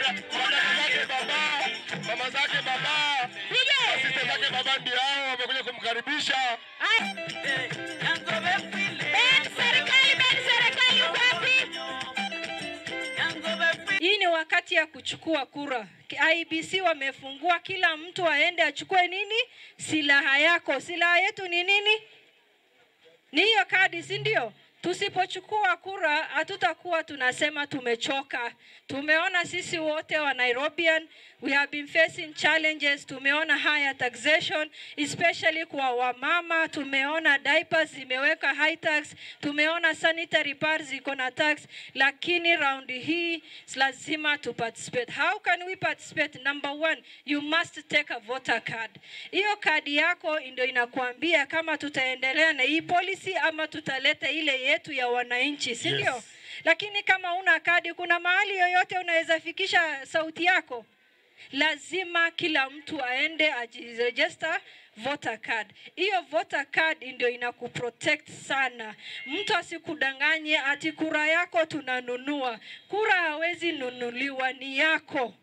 Zake baba, mama zake baba, sister zake baba ndio hao wamekuja kumkaribisha. Ben serikali, Ben serikali uko wapi? Hii ni wakati ya kuchukua kura. IEBC wamefungua, kila mtu aende achukue nini? Silaha yako. Silaha yetu ni nini? Ni hiyo kadi, si ndio? Tusipochukua kura hatutakuwa tunasema tumechoka. Tumeona sisi wote wa Nairobian, we have been facing challenges. Tumeona higher taxation, especially kwa wamama. Tumeona diapers zimeweka high tax, tumeona sanitary pads ziko na tax, lakini round hii lazima tu participate. How can we participate? Number one, you must take a voter card. Hiyo kadi yako ndio inakuambia kama tutaendelea na hii policy ama tutaleta ile yetu ya wananchi, si ndio? Yes. Lakini kama una kadi, kuna mahali yoyote unaweza fikisha sauti yako? Lazima kila mtu aende ajiregister voter card. Hiyo voter card ndio inakuprotect sana. Mtu asikudanganye ati kura yako tunanunua. Kura hawezi nunuliwa, ni yako.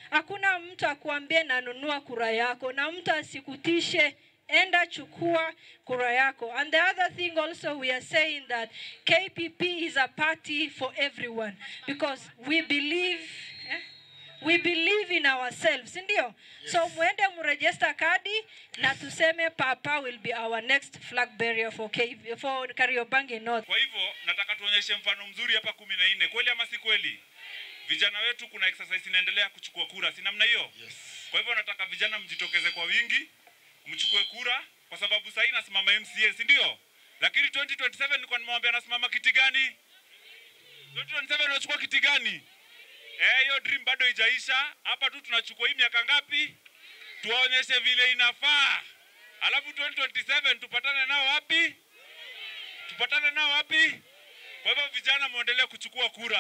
Hakuna mtu akuambie nanunua kura yako, na mtu asikutishe. Enda chukua kura yako. And the other thing also, we are saying that KPP is a party for everyone because we believe we believe in ourselves, si ndio? So mwende mregister kadi na tuseme Papa will be our next flag bearer for Kariobangi North. Kwa hivyo nataka tuonyeshe mfano mzuri hapa 14. Kweli ama si kweli? Vijana wetu, kuna exercise inaendelea kuchukua kura, si namna hiyo? Yes. Kwa hivyo nataka vijana mjitokeze kwa wingi, mchukue kura, kwa sababu sasa nasimama MCA, si ndio? Lakini 2027 nilikuwa nimewambia nasimama kiti gani? 2027 unachukua kiti gani? Eh, hiyo dream bado haijaisha. Hapa tu tunachukua hii miaka ngapi? Tuwaonyeshe vile inafaa. Alafu 2027 tupatane nao wapi? Tupatane nao wapi? Kwa hivyo vijana muendelee kuchukua kura.